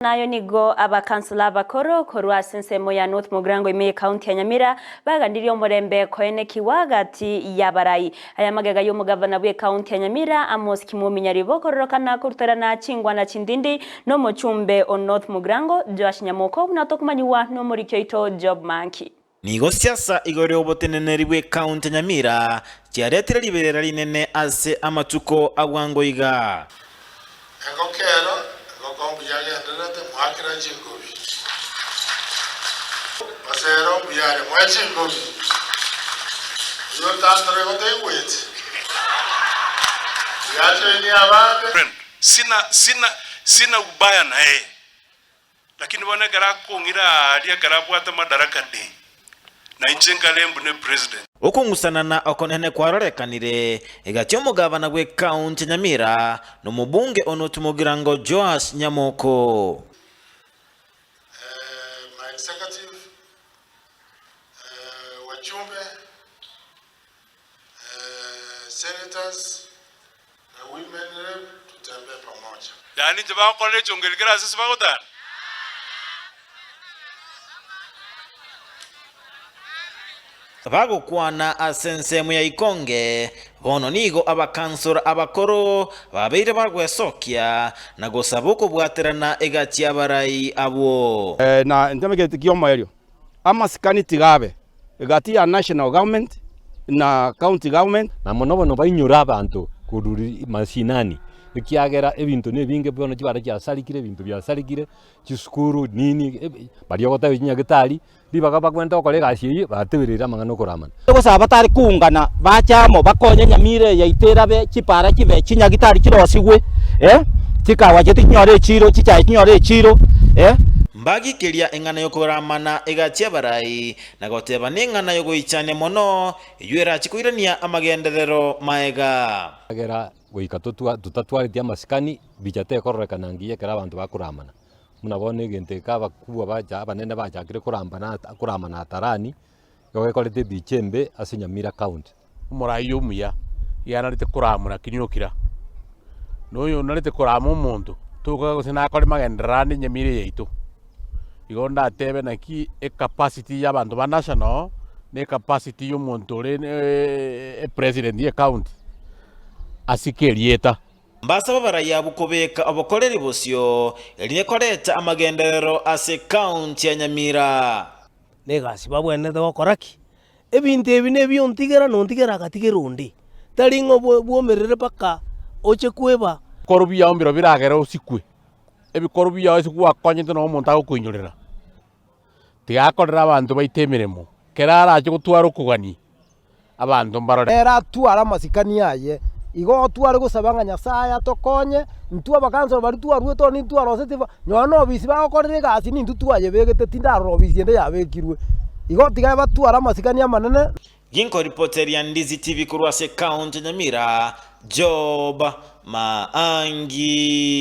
Nayo nigo abakansela abakoro korwa ase ensemo ya North Mugirango ime y'Ekaunti ya Nyamira baganirie omorembe koenekigwa gati y'abarai. Aya magega y'omogavana bw'Ekaunti ya Nyamira Amos Kimwomi Nyaribo kororokana koruterana chingwana chindindi nomochumbe o North Mugirango Joash Nyamoko buna tokomanyigwa nomoriki oito Job Manki. Nigo siasa igoro y'oboteneneri bw'Ekaunti ya Nyamira chiaretire riberera rinene ase amatuko a bwango iga. Engoko ero, engoko mbuya agendererete, moakera chingobi. Osero mbuya are, moe chingobi. Oyio otantore igo taigweti. Tiga ajoinie abande. Friend, sina sina sina ubaya na yeye. Lakini bono ekero akong'ira aaria ekero abwate madaraka day, na inche nkare mbune president. Okong'usanana okonene kwarorekanire egati y'omogabana bw'ekaunti ya Nyamira na omobunge o North Mugirango Joash Nyamoko. My executive, wajumbe, senators na women rep tutembee pamoja. Yaani inche bagokorera echongeri kera ase ase bagotara. Bagokwana ase ensemo ya Ikonge, bono nigo abakansora abakoro babeire bagwesokia na gosaba okobwaterana egati y'abarai abwo. Na ntemegeti ki'omoerio, amasikani tiga abe egati ya national government na county government. Na mono bono bainyore abanto korwa mashinani, ekiagera ebinto nebinge bono chibara chiasarikire, ebinto biasarikire, chisukuru nini, baria ogotebia chinyagetari, ribaga bagwenerete gokora egasi eyio, batebereire amang'ana okoramana. Gose abatari koungana bache amo bakonye nyamira eye yaito erabe, chipara chibe, chinyagitari chirosigwe, eh, chikawa chiaito chinyore echiro, chichae chinyore echiro, eh. Mbagikeria eng'ana y'okoramana egati y'abarai, na goteba neng'ana y'ogoichania mono, eyio erache koirania amagenderero maega. Ekiagera goika totatwareti amasikani, bicha tekororekana ngiya ekero abanto bakoramana. Buna bono egento eke abakubwa bacha abanene bachakire korambana koramana hadharani, nigo gekorete ebicha embe ase Nyamira county. Omorai omuya iga anarete koramwa lakini okira, na oyo onarete korama omonto, tokoka gose nakore magenderero ande nyamira eye yaito. Igo ndatebe naki ecapacity ya abanto ba national, na ecapacity ya omonto ore epresident ya ecounty, asike erieta. Mbasaba abarai abwo kobeka obokoreri bosio, erinde koreta amagenderero ase ekaunti ya Nyamira. Negasi babwenerete gokora ki? Ebinto ebi nebia ontigera na ontigera agatigera onde, tari ng'a bwomerere mpaka oche kweba. Ebikoro biao mbirobio biragere osikwe, ebikoro biao ase gwakonyete nabo omonto agokoinyorera. Tiga akorere abanto baito emeremo, kera arache gotwara okogania, abanto mbarore. Ere atware amasikani aye. Igo tware gosaba ng'a Nyasaye atokonye, intwe abakansoro baria twaruete ororo nintwe twaroseti bo, nonya na obisi bagokorera egasi nintwe twayebegete tindarora obisi ende yabekirwe. Igo tiga batware amasikani amanene. Ginkoripoteria Ndizi TV korwa ase ekaunti ya Nyamira, Job Maangi.